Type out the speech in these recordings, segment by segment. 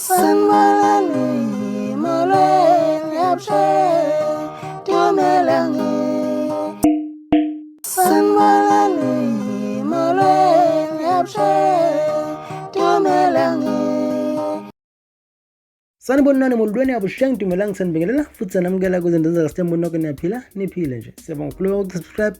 Sanibonani, molweni, abusheni, dumelang. Sanibonani, molweni, abusheni, dumelang. Sanibonani molweni abusheng dumelang sanibingelela futhi sanamukela kwizinto zakaSithembu nonke niyaphila niphile nje. Siyabonga kakhulu ukusubscribe.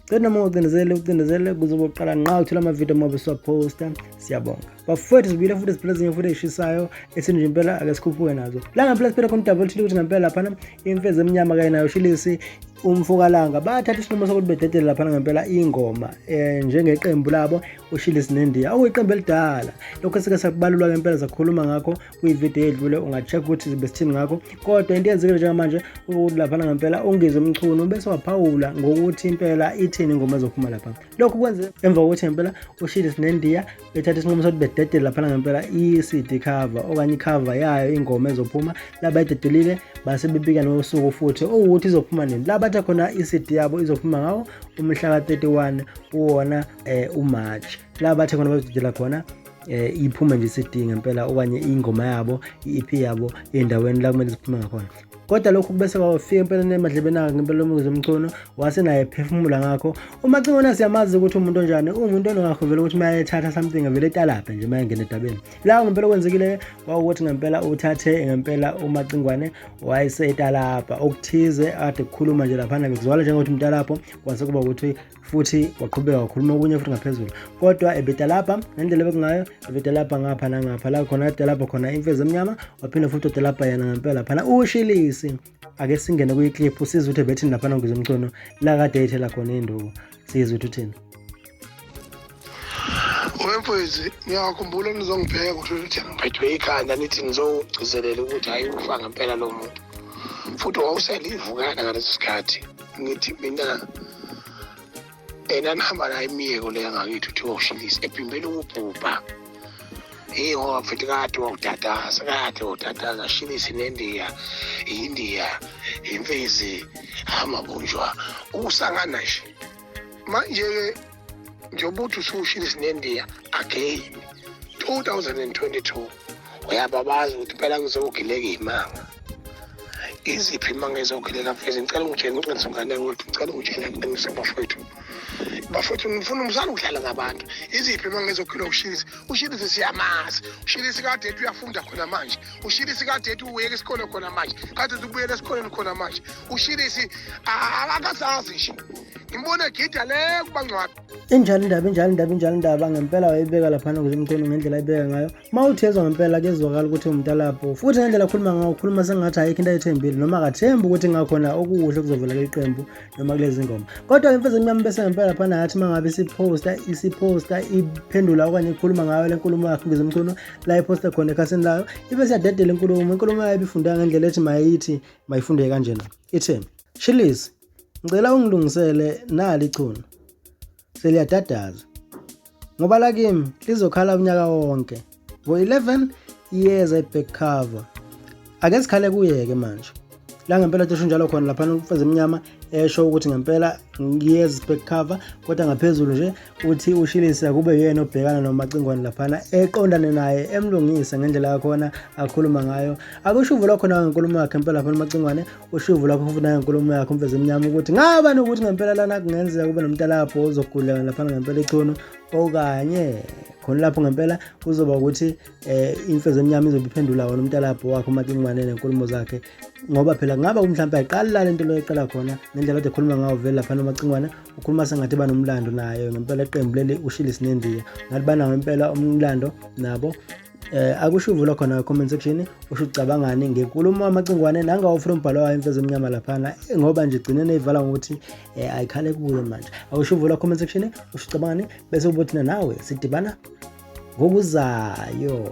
Cela noma ucindezele ucindezele kuze uboqala nqa uthola amavidiyo uma besiwaphosta. Siyabonga. Bafowethu sibuyile futhi siphila ezinye futhi ey'shisayo esithi nje impela ake sikhuphuke nazo. La ngempela siphila khona udaba oluthile ukuthi ngempela laphana imfezi emnyama kanye nayo shilisi umfokalanga bathatha isinqumo sokuthi bededele laphana ngempela ingoma um njengeqembu labo ushilisi nendiya okuyiqembu elidala lokho esike sakubalulwa ngempela sakhuluma ngakho kwividiyo edlule unga-check ukuthi besithini ngakho kodwa into eyenzekile njengamanje ukuthi laphana ngempela ungizwe mchunu bese waphawula ngokuthi impela ithini ingoma ezophuma lapha. Lokhu kwenze emva kokuthi ngempela uShilisi neNdiya bethatha isinqumo sokuthi bededele laphana ngempela i-CD cover okanye i-cover yayo ingoma ezophuma. La bayidedelile base bebika nosuku futhi owukuthi izophuma nini. La bathe khona i-CD yabo izophuma ngawo umhla ka-31 kuwona uMarch. La bathe khona bazodedela khona iphume nje i-CD ngempela okanye ingoma yabo i-EP yabo endaweni la kumele ziphume ngakhona. Kodwa lokhu bese kwafika empeleni emadlebeni akhe ngempela uMngizwe Mchunu wase naye ephefumula ngakho. UMacingwane siyamazi ukuthi umuntu onjani, uwumuntu onongakho vele ukuthi uma ethatha something vele etalabhe nje uma engena edabeni. La ngempela okwenzekile kwawukuthi ngempela uthathe ngempela uMacingwane wayesetalabha okuthize ade kukhuluma nje laphana bekuzwakala njengokuthi umtalapho kwase kuba ukuthi futhi waqhubeka wakhuluma okunye futhi ngaphezulu kodwa ebetalabha ngendlela ebekungayo ebetalabha ngapha nangapha la khona etalabha khona imfezi emnyama waphinde futhi watalabha yena ngempela phana ushilisi. Ake singene kwi-clip sizwe ukuthi ebethini laphana Ngizwe Mchunu la kade eyithela khona induku sizwe ukuthi uthini. Wemfowethu ngiyakhumbula nizongibheka ukuthi uthi ngiphethwe ikhanda nithi nizogcizelela ukuthi hhayi ufa ngempela lo muntu futhi wawuselivukana ngaleso sikhathi ngithi mina ena nihamba naye imiyeko leya ngakithi uthiwa ushilisi ebhimbela ukubhubha heyi ngoba mfethu kade wawutataza kade wawutataza shilisi nendiya indiya imfezi amabunjwa ukusangana nje manje-ke njengoba uthi usushilisi nendiya again 2022 uyababazi ukuthi phela ngizogileka imanga iziphi imanga ezogileka mfezi ngicela ungitshele iqiniso ngane ukuthi ngicela ungitshele iqiniso bafowethu bafowethu ngifuna umsana ukudlala ngabantu iziphi imanga ezogilwa ushilisi ushilisi siyamazi ushilisi kade ethi uyafunda khona manje ushilisi kade ethi uyeka isikole khona manje kade ethi ubuyela esikoleni khona manje ushilisi akasazi nje ngimbone egida le kubangcwabi. Injalo indaba, injalo indaba, injalo indaba ngempela wayibeka laphana Ngizwe Mchunu ngendlela ayibeka ngayo. Uma uthi ezwa ngempela kuyezwakala ukuthi umntalapho futhi ngendlela akhuluma ngayo ukhuluma sengathi ayikho into ayithembile noma akathembi ukuthi ngakhona okuhle kuzovela kuleli qembu noma kulezi ngoma. Kodwa imfezi emnyama bese ngempela laphana yathi uma ngabe isiphosta isiphosta iphendula okanye ikhuluma ngayo le nkulumo yakhe Ngizwe Mchunu la iphosta khona ekhasini layo ibe siyadedela inkulumo. Inkulumo yayo ibifundeka ngendlela ethi mayithi mayifundeke kanjena. Ithi Shilisi ngicela ungilungisele nali ichunu seliyadadaza ngoba la kimi lizokhala unyaka wonke ngo-11 iyeza i-back cover ake sikhale kuyeke manje la ngempela cishe njalo khona laphana umfazi emnyama esho ukuthi ngempela ngiyeza i-back cover kodwa ngaphezulu nje uthi ushilisa kube uyena obhekana nomacingwane laphana eqondane naye emlungise ngendlela yakhona akhuluma ngayo akusho uvo lwakhona ngenkulumo yakhe impela laphana umacingwane ushuvu lakho futhi nangenkulumo yakho umveze emnyama ukuthi ngaba nokuthi ngempela lana kungenzeka kube nomntalapho ozoguleka laphana ngempela ichunu okanye khona lapho ngempela kuzoba ukuthi imfezi emnyama izobe iphendula wona umntalapho wakhe uMacingwane nenkulumo zakhe ngoba phela kungaba mhlawumbe ayiqali la lento leyo eqala khona ngendlela kade ekhuluma ngayo vele laphana uMacingwane ukhuluma sengathi banomlando naye ngempela iqembu leli ushilisi nendiya ngathi banawo impela umlando nabo. Akusho uvula khona comment section usho ucabangani ngenkulumo amacingwane nangawo futhi umbhalo wayo imfezi emnyama laphana ngoba nje gcine neyivala ngokuthi ayikhale kuye manje. Akusho uvula comment section usho ucabangani bese ubothina nawe sidibana ngokuzayo.